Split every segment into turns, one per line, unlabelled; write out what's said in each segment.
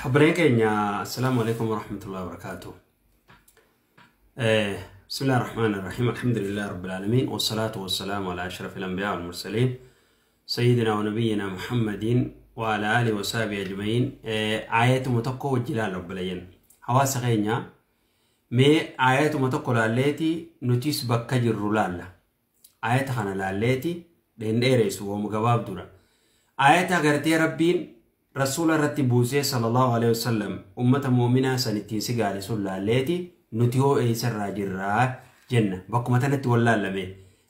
Obboleen keenya, assalaamu alaikum warahmatullahi wabarakaatuh. بسم الله الرحمن الرحيم، الحمد لله رب العالمين، والصلاة والسلام على أشرف الأنبياء والمرسلين، سيدنا ونبينا محمد وعلى آله وصحبه أجمعين. آيات متقو والجلال رب العالمين hawaasa keenya, mee aayatuma tokko laalleeti nutis bakka jirru laalla. Aayata kana laalleeti dheendheeressu, wooma gabaabduudha. Aayata gartee Rabbiin Rasuula irratti buusee sallallahu alaihi wasallam ummata muuminaa san ittiin si gaale sun laalleeti nuti hoo eessarraa jirraa jenna. Bakkuma tanatti wal laallame.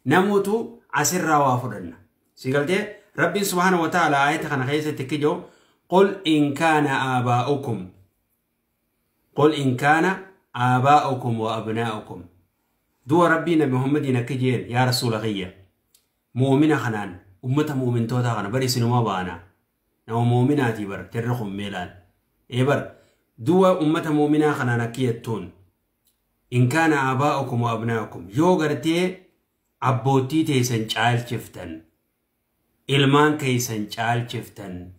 Namuutu asirraa waa fudhanna. Si galtee, Rabbiin subhaana wa ta'ala aayata kana keessatti kijoo: قل إن كان آباؤكم، قل إن كان آباؤكم وأبناؤكم. دو ربي نبي محمد نكجين يا رسول غيا مؤمنة خنان أمة مؤمن توتا خنا بري سنما بانا نو مؤمناتي بر ترخم ميلان إبر دو أمة مؤمنة خنان كيتون: إن كان آباؤكم وأبناؤكم، yoo gartee abbootii teessan caalchiftan، ilmaan keeysan caalchiftan،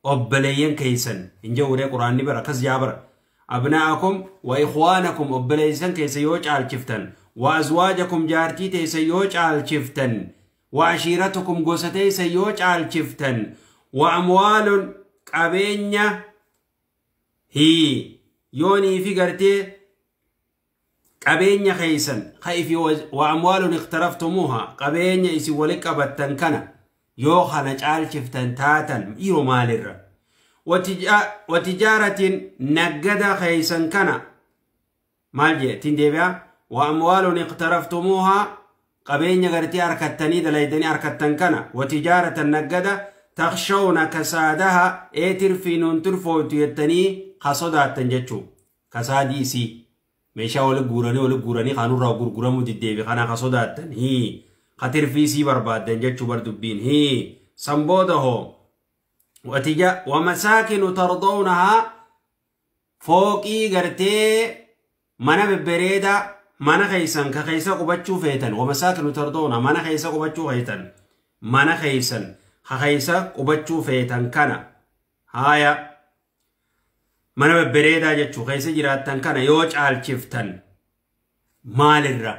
obboleeyyan keeysan hin jawuree, Quraanni bara akkas jaa bara: أبناءكم وإخوانكم، obboleeysan keessa yoo caalchiftan، وأزواجكم، jaartii teessa yoo caalchiftan، وعشيرتكم، gosa teessa yoo caalchiftan، وأموال، qabeenya hii yoonii fi gartee qabeenya keeysan fi وأموال اقترفتموها، qabeenya isin wali qabattan kana yoo kana caalchiftan taatan yeroo maalirra وتجارة، naggada keeysan kana maal jee tin deebi'a: وأموال اقترفتموها، qabeenya gartee harkattanii dalaydanii harkattan kana، وتجارة، naggada، تخشون كسادها، ee tirfii nuun turfooytu jettanii ka sodaattan jechuu, kasaadii isii meeshaa wali guuranii wali guuranii kanurraa gurguramuu diddeebi kana ka sodaattan hii ka tirfii isii barbaaddan jechuu bar dubbiin hii san booda hoo ومساكن ترضونها، fooqii gartee mana bebbereedaa mana keeysan ka keeysa qubachuu feetan، ومساكن ترضون، mana keeysa qubachuu feetan، mana keeysan ka keeysa qubachuu feetan kana, haaya, mana bebbereedaa jechuu keessa jiraattan kana yoo caalchiftan maalirra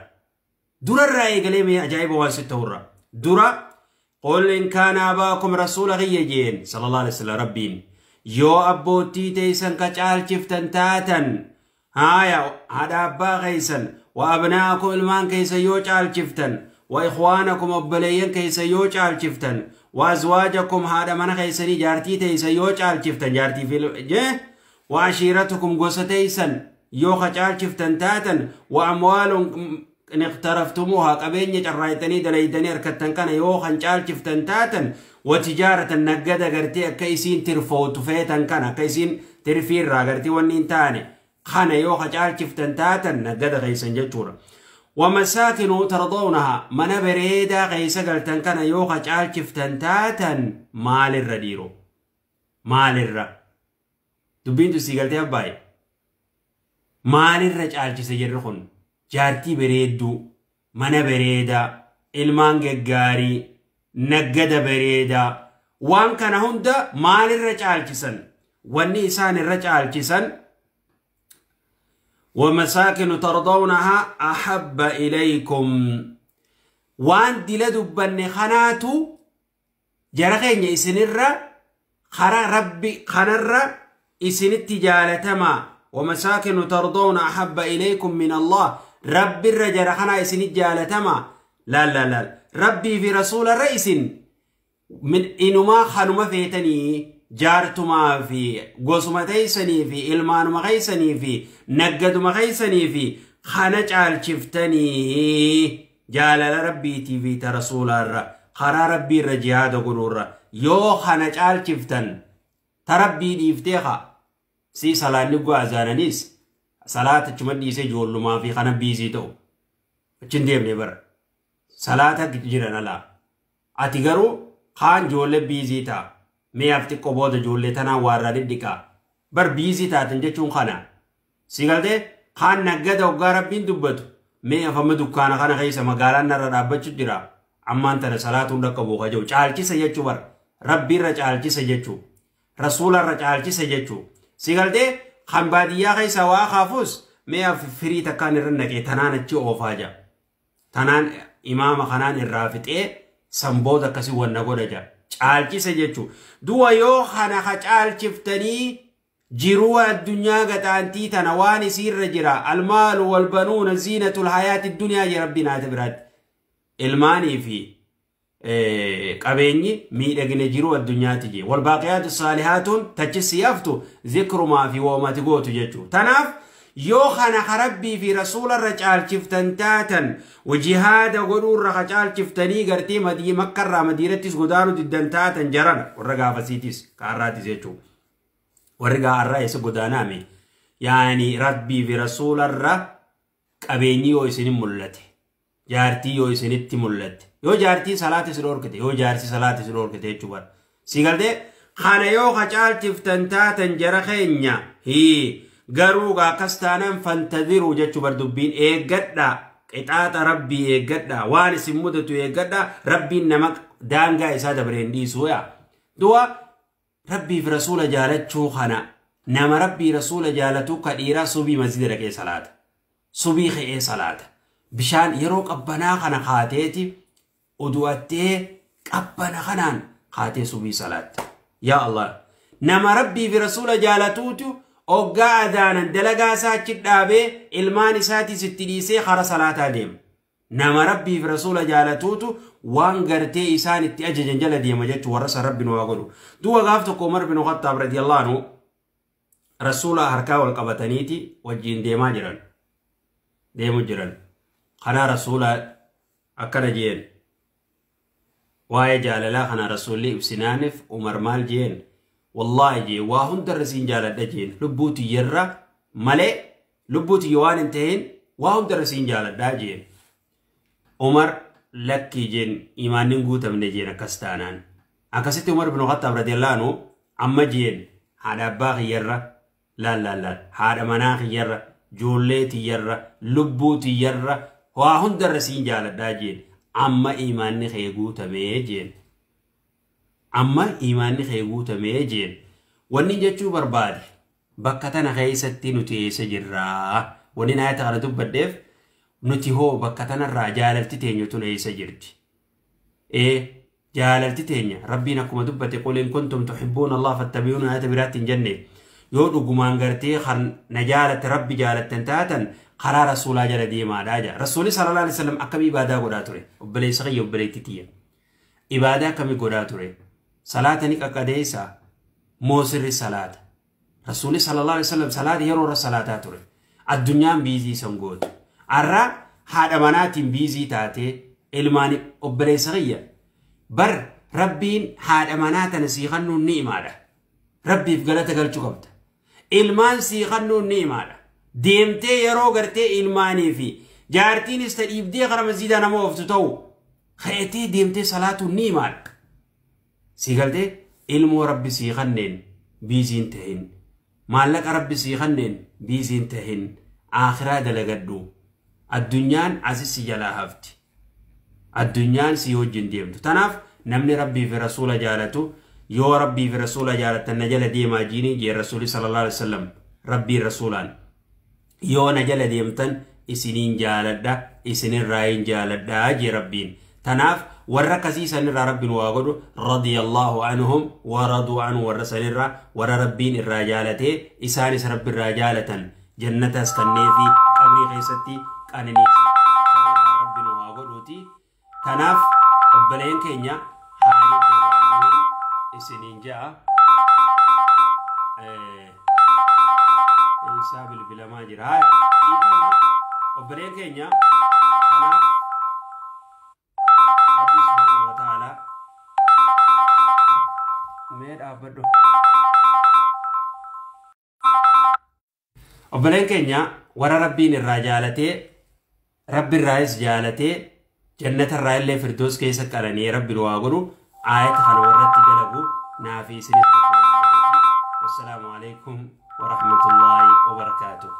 durarraa eegalee mee ajaa'iba waan sitti ta'urra dura: قل إن كان آباؤكم، rasuula kiyya jeen صلى الله عليه وسلم Rabbiin, yoo abbootii teeysan ka caalchiftan taatan, haaya, haadha abbaa keeysan، وأبناءكم، ilmaan keeysan yoo caalchiftan، وإخوانكم، obboleeyyan keeysan yoo caalchiftan، وأزواجكم، haadha mana keeysanii jaartii teeysan yoo caalchiftan, jaartii fi jee، وعشيرتكم، gosa teeysan yoo ka caalchiftan taatan، وأموال اقترفتموها، qabeenya carraaytanii dalaydanii harkattan kana yoo kan caalchiftan taatan، وتجارة، naggada gartee akka isiin tirfootu feetan kana, akka isiin tirfiirraa gartee wanni hin taane kana yoo ka caalchiftan taatan, naggada keeysan jechuudha. ومساكن ترضونها، mana bareedaa keeysa galtan kana yoo ka caalchiftan taatan maalirra dhiiro? Maalirra dubbiin sii galtee abbaaye? Maalirra caalchise jirri kun jaartii bareedduu, mana bareedaa, ilmaan gaggaarii, naggada bareedaa, waan kana hunda maalirra caalchisan? Wanni isaan irra caalchisan: ومساكن ترضونها أحب إليكم، waan dila dubbanne kanaatu jara keenya isinirra kara Rabbi kanarra isinitti jaalatamaa. ومساكن ترضون أحب إليكم من الله، Rabbi irra jara kanaa isinit jaalatamaa. لا لا لا, Rabbii fi Rasuula irra isin min inumaa kanuma feetanii, jaartumaa fi gosuma teeysanii fi ilmaanuma keeysanii fi naggaduma keeysanii fi kana caalchiftanii jaalala Rabbiitii fi ta Rasuulaarra, karaa Rabbii irra jihaada godhuurra yoo kana caalchiftan, ta Rabbii dhiiftee haa si salaanni azaananiis salaata achuma dhiisee ijoollumaa fi kana busy ta'u achin deemne bara salaata jiran alaa. Ati garuu kaan ijoollee busy ta'a, mi'aaf xiqqoo booda ijoollee tanaa waarraa dhidhiqaa bar busy taatan jechuun kana si galtee. Kaan naggada hoggaa Rabbiin dubbatu, mi'aaf amma dukkaana kana keessa magaalaan narra dhaabbachuu jira, ammaan tana salaatuun dhaqqabu ka jiru caalchisa jechuu bar. Rabbiirra caalchisa jechuu, Rasuularra caalchisa jechuu. Si galtee kan baadiyyaa keessa waa kaafus mi'a firii takkaan irra naqee tanaan achi oofaa jira. Tanaan imaama kanaan irraa fixee sanboota akkasii wanna godha jira. Caalchise jechuudha. Du'a yoo kana ka caalchiftanii jiruu addunyaa gaxaantii tana waan isiirra jira. Almaalu walbanuuna ziinatul hayaati duniyaa jira rabbiin haati biraatti. Ilmaanii fi qabeenyi miidhagina jiruu addunyaati jee. Walbaaqiyaatu saalihaatuun tachisii haftu zikrumaa fi woomati gootu jechuudha. Tanaaf yoo kana ka rabbii fi rasuularra caalchiftan taatan jihaada godhuurra ka caalchiftanii gartee makkarraa madiinattis godaanuu diddan taatan jaran warra gaafasiitis kaarraatis jechuudha. Warri gaarraa isa godaanaame yaani rabbii fi rasuularra qabeenyi yoo isinin mul'ate jaartii yoo isinitti mul'atte yoo jaartii salaata isin dhorkite yoo jaarsi salaata isin dhorkite jechuudha. Si galtee kana yoo ka caalchiftan taatan jara keenya hii garuu akkas taanaan fantadiru jechuu bar dubbiin eeggadha qixaaxa rabbii eeggadha waan isin mudatu eeggadha rabbiin nama daangaa isaa dabreen dhiisuu yaa. Du'a rabbii fi rasuula jaalachuu kana nama rabbii rasuula jaalatu ka dhiiraa subii masjida dhaqee salaata. Subii ka'ee salaata. Bishaan yeroo qabbanaa kana kaateeti udu'attee qabbana kanaan kaatee subii salaatte. Yaa Allah nama rabbii fi rasuula jaalatuutu oggaa adaanan dalagaa isaa achi dhaabee ilmaan isaatis itti dhiisee hara salaataa deema. Nama rabbii fi rasuula jaalatuutu waan gartee isaan itti ajajan jala deema jechuun warra san rabbi nu haa godhu. Duuba gaaf tokko Umar bin Khattaab radiyallahu anhu rasuula harkaa wal qabataniiti wajjin deemaa jiran. Deemu jiran. Kana rasuula akkana jeen. Waa'ee jaalalaa kana rasuulli ibsinaaniif Umar maal jeen. Wallaahi jee waa hundarra siin jaaladha jeen lubbuu tiyyarra malee lubbuu tiyya waan hin ta'in waa hundarra siin jaaladhaa jeen. Umar lakkii jeen imaanni hin guutamne jeen akkas taanaan. Akkasitti Umar bin Khattaab radiyallahu anhu amma jeen haadha abbaa kiyyarra laal laal laal haadha manaa kiyyarra ijoollee tiyyarra lubbuu tiyyarra waa hundarra siin jaaladhaa jeen amma imaanni kee guutamee jeen. Amma imaanni kee guutamee jeen. Wanni jechuu barbaade bakka tana keessatti nuti eessa jirraa. Wanni naayata kana dubbadheef nuti hoo bakka tanarraa jaalalti teenya tun eessa jirti. Jaalalti teenya rabbiin akkuma dubbate qul in kuntum tuhibbuuna Allah fattabi'uuna ayata biraatti hin jenne yoo dhugumaan gartee kan na jaalatte rabbi jaalattan taatan karaa rasuulaa jala deemaadhaa jira. Rasuulli sallallahu alaihi wasallam akkamii ibaadaa godhaa ture? Obboleessa kiyya obboleettii tiyya. Ibaadaa akkamii godhaa ture? Salaata ni qaqqadeessa moo sirri salaata? Rasuulli sallallahu alaihi wasallam salaata yeroo irra salaataa ture. Addunyaan biizii san gootu. Har'a haadha manaatiin biizii taatee ilmaan obboleessa kiyya. Bar rabbiin haadha manaa tana sii kennuun ni imaadha. Rabbiif galata galchuu qabda. Ilmaan sii kennuun ni imaadha. Deemtee yeroo gartee ilmaanii fi jaartiinis ta dhiibdee gara masjiidaa nama ooftu ta'u ka'eetee deemtee salaatuun ni imaadha. Si galtee ilmoo rabbi sii kenneen biiziin ta'in maallaqa rabbi sii kenneen biiziin ta'in akhiraa dalagadhu. Addunyaan asis si jalaa hafti. Addunyaan si wajjin deemtu. Tanaaf namni rabbii fi rasuula jaalatu yoo rabbii fi rasuula jaalattan na jala deemaa jiini jee rasuulli sallallahu alaihi wasallam rabbii rasuulaan yoo na jala deemtan isiniin jaaladha isinirraa hin jaaladha jee rabbiin. Tanaaf warra akkasii sanirraa rabbiin waa godhu radiyallahu anhum wa raduu anhu warra sanirraa warra rabbiin irraa jaalatee isaanis rabbi irraa jaalatan jannatas kanneefi qabrii keessatti qananiisu sanirraa rabbiin waa godhuuti. Tanaaf obboleen keenya haala jabaannuu isiniin ja'a. Isaa bilbilamaa jira. Obboleen keenya kanaaf Rabbi subhaanahu wa ta'ala mee dhaabbadhu. Obboleen keenya warra rabbiin irraa jaalatee rabbi irraayis jaalatee jannata irraa illee firdoos keessa qalanii rabbi nu haa godhu aayata kana warratti dalagu naafi isinis rabbi nu haa godhuuti. Wassalaamu alaikum wa rahmatullaahi wa barakaatuh.